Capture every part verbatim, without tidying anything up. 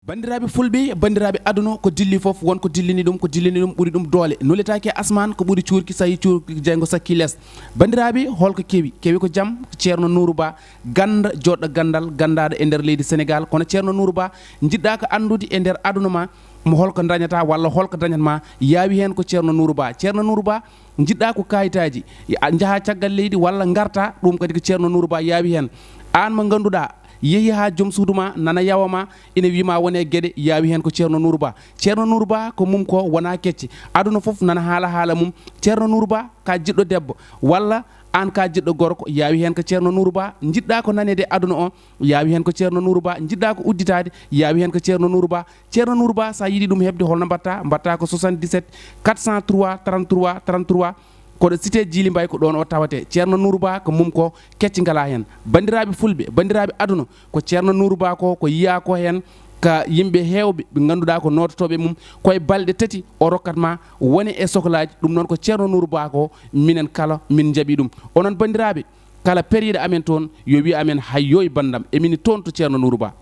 Banndiraaɓe fulɓe, banndiraaɓe aduna, ko dilli fof, won ko dillini ɗum, ko dillini ɗum ɓuri ɗum doole. Nuletaake e asmaan, ko ɓuri cuurki, so yii cuurki, jeyngo sakki les. Banndiraaɓe, holko kewi? Kewi ko jam, ko Ceerno Nuuru Ba, gannda, joɗɗo ganndal, ganndaaɗo e nder leydi Senegaal. Kono Ceerno Nuuru Ba, njiɗɗa ko anndude e nder aduna ma, mo holko dañata walla holko dañat ma, yaawi heen ko Ceerno Nuuru Ba. Ceerno Nuuru Ba, njiɗɗa ko kayitaaji, a njaha caggal leydi walla ngarta, ɗum kadi ko Ceerno Nuuru Ba yaawi heen. Aan mo ngannduɗaa, yehi haa joom suudu ma, nana yawa ma, ina wii ma wone geɗe, yaawi heen ko Ceerno Nuuru Ba. Ceerno Nuuru Ba ko mum ko wona kecce. Aduna fof nana haala haala mum. Ceerno Nuuru Ba ka jiɗɗo debbo, walla aan ka jiɗɗo gorko, yaawi heen ko Ceerno Nuuru Ba. Njiɗɗa ko naneede aduna o, yaawi heen ko Ceerno Nuuru Ba. Njiɗɗa ko udditaade, yaawi heen ko Ceerno Nuuru Ba. Ceerno Nuuru Ba, so a yiɗi ɗum heɓde, holno mbaɗta? Mbaɗta ko soixante-dix-sept quatre cent trois trente-trois trente-trois. Koɗo cité Djily Mbaye, ko ɗoon o tawate. Ceerno Nuuru Ba ko mum ko kecci ngala heen. Banndiraaɓe fulɓe, banndiraaɓe aduna, ko Ceerno Nuuru Ba ko, ko yiya ko heen ka yimɓe heewɓe ɓe ngannduɗaa ko noototooɓe mum, koye balɗe tati o rokkat ma wone e soklaaji. Ɗum noon ko Ceerno Nuuru Ba ko, minen kala min njaɓi ɗum. Onon banndiraaɓe, kala periiɗo amen toon, yo wiy amen, "Hayyo e banndam, emin toon to Ceerno Nuuru Ba."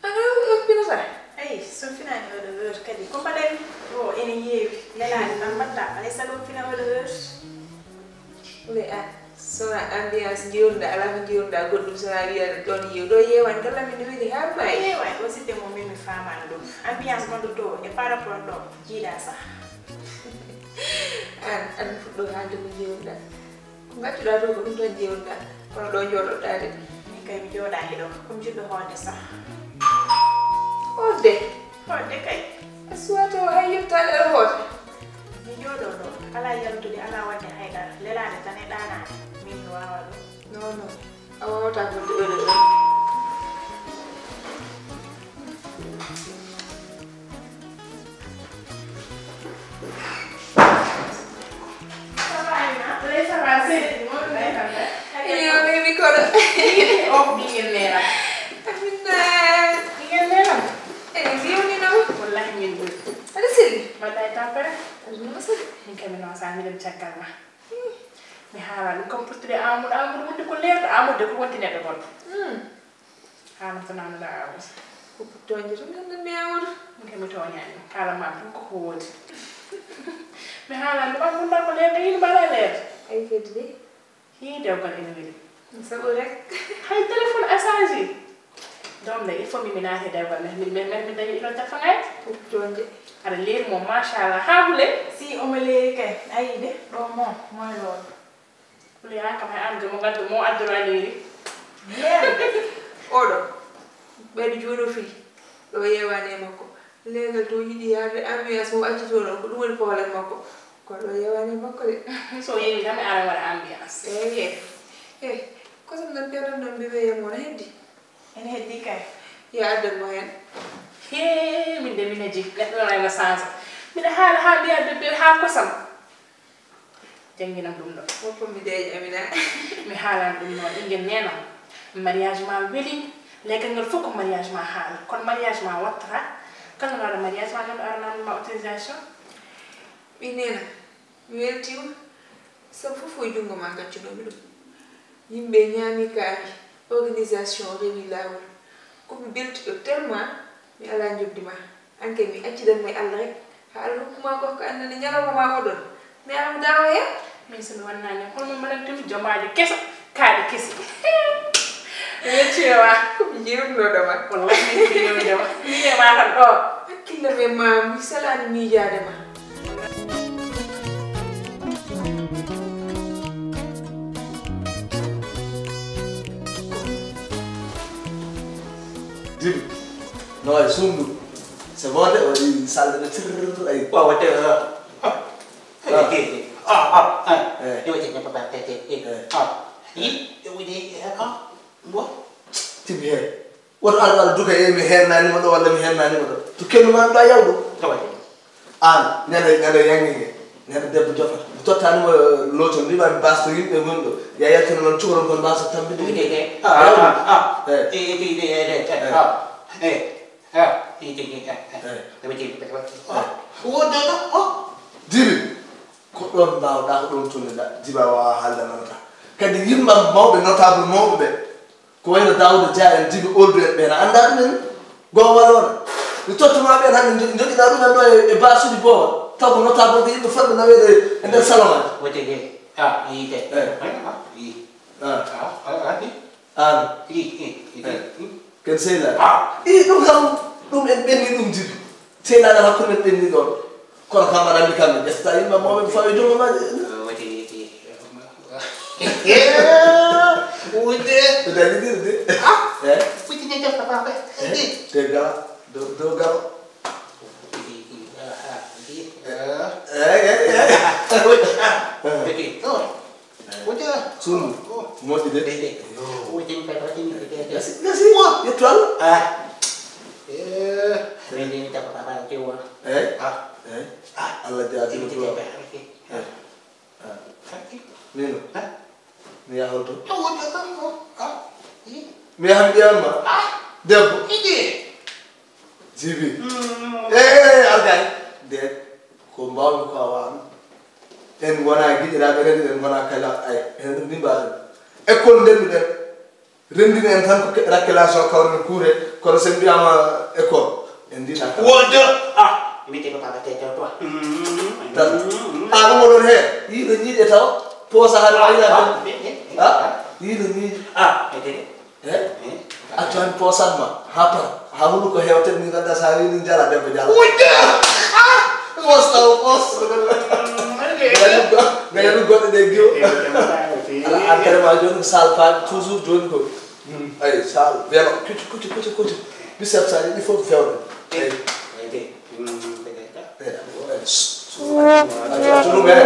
Ano ɗum pinata? Eyi, so finaani oɗo heure kadi, ko mbaɗen? O ene heewi. Lelaade tan mbaɗta, alay sago fina oɗo heure. Ɓe a sona ambiance njiwruɗa, alaa ko njiwruɗa goɗɗum, sona wiyata ɗon yeew. Ɗo yeewani kala min ɗum weli haa maayi. Yeewani, o sitte mo min mi faamaano ɗum. Ambiance gonɗo to e par rapport ɗo, jiiɗa sax. An, an fuɗɗo haalde ko njiwruɗa. Ko ngaccuɗaa ɗo ko ɗum tan ƴeewnuɗaa, kono ɗo jooɗoɗaa de. Min kay mi jooɗaaki ɗo, ko mi jiɗɗo hoode sax. Hoode? Hoode kay. A suwaa taw hay yettaade aɗa hoode? Mi jooɗoo ɗo, alaa yaltude, alaa waɗde haydara, lelaade tan e ɗaanaade. Min mi waawaa ɗum. Non, non. A waawataa fodde ɗo ɗo. Iyo, baby koɗo. O ko ɓingel neeram. Amina. Ɓingel neeram. Eɗen ndiwni no. Wallahi min ɓuri. Aɗa selli? Wallahi tampere. Aɗa no selli? Min kam mi noon sa miɗen caggal ma. Mi haala ɗum kam portude Amadou, Amadou wonde ko leerɗo, Amadou de ko wonti neɗɗo goɗɗo. Hmm. Haala ko nannuɗaa Amadou. Ko toñde tan nganndanmi Amadou. Min kam mi tooñaani mo, kaala ma ɗum koko woodi. Mi haala ɗum, Amadou ndaa ko leerɗo, yino mbaɗa leerɗo. Ay kadi de. Hii dewgal ene weli. Sabu rek. Hay téléphone a changé. Doom de, il faut mi mi naate dewgal ne. Mi mi mi dañi ino tafa ngay. Ko toñde. Aɗa leeri mo machallah. Ha hule. Si omo leeri kay. Ayi de. Ɗo mo moy lool. Hule an kam hay an mo gaddo mo addora leeri. Leeri. Oɗo. Ɓeydo juuɗo fii. Ɗo yeewani e makko. Leegal to yiɗi yaade ambiance mo acci toon o, ko ɗum woni problème makko. Ko ɗo yeewani makko de. So yeewi tan mi ara waɗa ambiance. Eeye. Eh, kosam nan peetan ɗon bébé yam wona heddi. Ene heddi kay. Ya addan mo heen. He, min de mi naji. Neɗɗo ɗon ayna sansa. Miɗa haala haa mbiya bébé haa kosam. Jannginam ɗum ɗo. Woppo mi deeƴi Amina. Mi haalan ɗum noon, ɓinngel neenam. Mariage ma weli, leggal ngal fof ko mariage ma haali. Kono mariage ma wattata, kala no waɗa mariage ma, ganndo aranama ma autorisation. Mi neena, mi weltiima, sabu fof ko e junngo ma ngaccunomi ɗum. Yimɓe ñaami kaari, organisation rewi laawol. Ko mi beltiɗo tellement, mi alaa njoɓdi ma. An kay mi accidan mo e Allah rek. Haa Allah hokku ma gorko annene ñalawma ma oɗon. Mi ara mi dawa heen. Min so mi wannani, holno mbaɗantumi jomaajo keso, kaaɗi kesi. Mi weltiima ma. Ko mi yeewnunoɗo ma. Wallahi min ko yeewnude ma. Mi e ma tan ɗo. Hakkille men ma, mi salaani miijaade ma. Diri. No, ay, sundu. C'est bon, de, waɗi salde de, tirr, ay. Wa, wa, de, ah. Ah. Ah, ah, ah. Eh. Yo, je, je, papa, te, te, eh. Eh. Ah. Yi, yo, je, eh, ah. Bon. Tibi he. Woto ar, ar, duka, eh, mi hernani mo ɗo, walla mi hernani mo ɗo. To kendu ma, ɗo yawɗo. Tawa. An, ñande, ñande yangi he. Neɗɗo debbo jofata. Mi tottaani mo lootol, mbiima mi baasta yimɓe woni ɗo. Ya yaltino noon cukalon kon mbaasa tambinde yimɓe. Jibi, ko ɗoon mbaawɗaa, ko ɗoon tolniɗaa. Jiba waawaa haalde notable. Kadi yimɓe mawɓe, notable mawɓe ɓe. Ko wayno Daouda Dia en, Djiby Oldou en, ɓeen a anndaa ɗum en. Goo waloona. Mi tottuma ɓeen hannde, njo-, njogiɗaa ɗum en ɗo e, e baasuuji boowa. Taw ko notable ko yimɓe fotɓe naweede e nder salon aji. Wote de. Ah, yiite. Eh. Ah, ah, ah, ah, ah. Aan. Ken sehilaaɓe. Ah. Ii, ɗum kam, ɗum en ɓenni ɗum Djiby. Sehilaaɓe hakkunde men ɓenni ɗoon. Kono kam aɗa anndi kam mi ƴefta yimɓe mawɓe mi fawi jogo maaji. Wati, wati. Wude. Ko dañi ɗirde. Ah. Eh? Wati ne jam papa. Eh? Te gala. Do, do gala. Eh, eh, eh. Wati. Wati. Sunu. Moƴƴi de. Wati. Wati. Gasi, gasi. Yettu Allah. Ah. Eh. Wati ne jam papa. Wati. Eh? Ah. Eh? Ah. Allah jaabino du'a. Eh. Ah. Mino? Eh? Mi yaha holto? Mi yaha mi ƴeewan ma? Debbo? Jibi. Eh, algay. De, ko mbaawmi ko a waawno. En ngona giɗiraaɓe, enen en ngona kala, ay, enen ɗum ni mbaɗen. École ndenduɗen. Renndini en tan ko ke-, récréation kawren kuure, kono so en mbiyaama école, en ndiiɗa kala. Wonde, ah, mi tigi papa te jaw toi. Tan. Ah, ɗum oɗon he, yiiɗo ñiiƴe taw, poosa hade ma yiɗa. Ah, yiiɗo ñiiƴe. Ah, e tigi. Eh? Eh? Accu han poosan ma, ha par, ha hulu ko hewten ni ganda sa wiini jala debbo jala. Wonde, ah, poosa o poosa. Nga yalu goɗɗe ɗe giwo. Ala entraînement jooni ko salle paaɗi toujours jooni ko. Ay, salle, vélo, kucu, kucu, kucu, kucu. Biceps aji, il faut que fewde. Ay. Ay, ay. Ay, ay. Tunu mere.